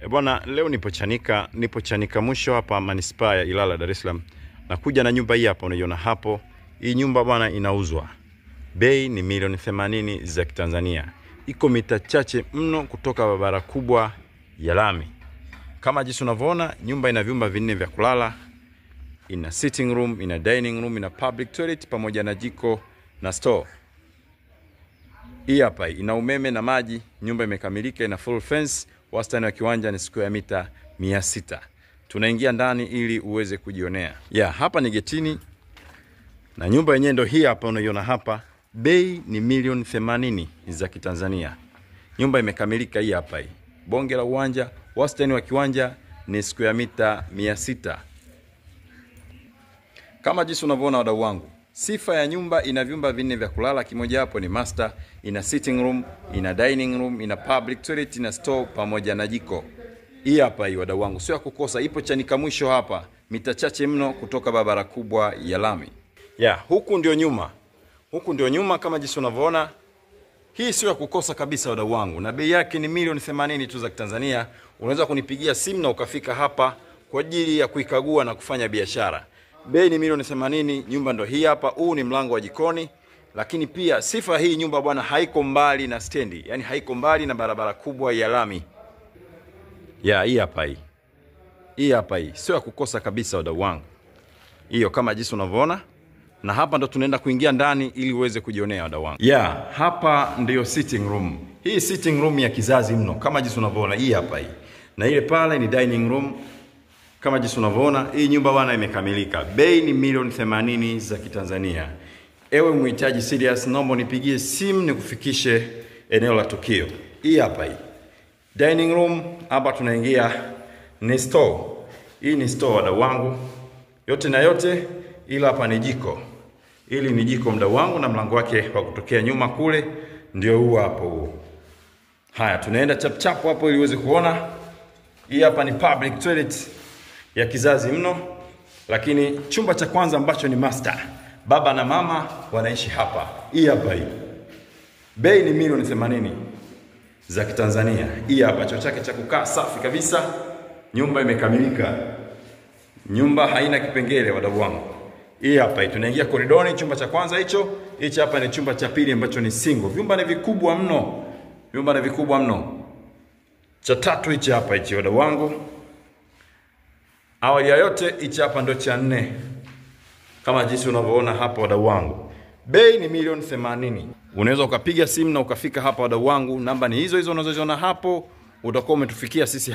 Bwana, leo nipo Chanika mwisho hapa manispaa ya Ilala, Dar es Salaam. Nakuja na nyumba hii hapa unaiona hapo. Hii nyumba bwana inauzwa. Bei ni milioni 80 za Kitanzania. Iko mita chache mno kutoka barabara kubwa ya lami. Kama jinsi unavyoona, nyumba ina vyumba vinne vya kulala, ina sitting room, ina dining room, ina public toilet pamoja na jiko na store. Hii hapa ina umeme na maji, nyumba imekamilika, ina full fence, wastani wa kiwanja ni square mita 600. Tunaingia ndani ili uweze kujionea. Ya, hapa ni getini na nyumba yenyewe ndio hii hapa unaiona hapa. Bei ni milioni 80 za Kitanzania. Nyumba imekamilika hii hapa hii. Bonge la uwanja, wastani wa kiwanja ni square mita 600. Kama jinsi unavyoona wadau wangu, sifa ya nyumba ina vyumba vinne vya kulala, kimoja hapo ni master, ina sitting room, ina dining room, ina public toilet, ina store pamoja na jiko. Hii hapa hii wadau wangu, sio ya kukosa, ipo Chanika mwisho hapa, mita chache mno kutoka barabara kubwa ya lami. Ya, huku ndio nyuma. Huku ndio nyuma kama jinsi unavyoona. Hii sio ya kukosa kabisa wadau wangu, na bei yake ni milioni 80 tu za Kitanzania. Unaweza kunipigia simu na ukafika hapa kwa ajili ya kuikagua na kufanya biashara. Bei ni milioni 80, nyumba ndo hii hapa. Huu ni mlango wa jikoni, lakini pia sifa hii nyumba bwana haiko mbali na stendi, yani haiko mbali na barabara kubwa ya lami. Ya, hii hapa hii. Hii hapa hii, sio ya kukosa kabisa wadau wangu. Hiyo kama jinsi unavyoona. Na hapa ndo tunaenda kuingia ndani ili uweze kujionea wadau wangu. Ya, hapa ndio sitting room. Hii sitting room ya kizazi mno kama jinsi unavyoona hii hapa hii. Na ile pale ni dining room. Kama jinsi unavyoona, hii nyumba bwana imekamilika. Bei ni milioni 80 za Kitanzania. Ewe muhitaji serious, naomba nipigie simu nikufikishe eneo la tukio. Hii hapa hii. Dining room, hapa tunaingia ni store. Hii ni store wadau wangu. Yote na yote, ila hapa ni jiko. Hili ni jiko mdau wangu, na mlango wake wa kutokea nyuma kule ndio huu hapo huu. Haya, tunaenda chap chap hapo ili uweze kuona. Hii hapa ni public toilet ya kizazi mno, lakini chumba cha kwanza ambacho ni master, baba na mama wanaishi hapa. Hii hapa hii. Bei ni milioni 80 za Kitanzania. Hii hapa choo chake cha kukaa safi kabisa. Nyumba imekamilika. Nyumba haina kipengele wadau wangu. Hii hapa tunaingia koridoni, chumba cha kwanza hicho. Hichi hapa ni chumba cha pili ambacho ni single. Vyumba ni vikubwa mno. Vyumba ni vikubwa mno. Cha tatu hichi hapa hichi wadau wangu. Awali ya yote hichi hapa ndio cha nne. Kama jinsi unavyoona hapa wadau wangu. Bei ni milioni 80. Unaweza ukapiga simu na ukafika hapa wadau wangu. Namba ni hizo hizo unazoziona hapo. Utakuwa umetufikia sisi.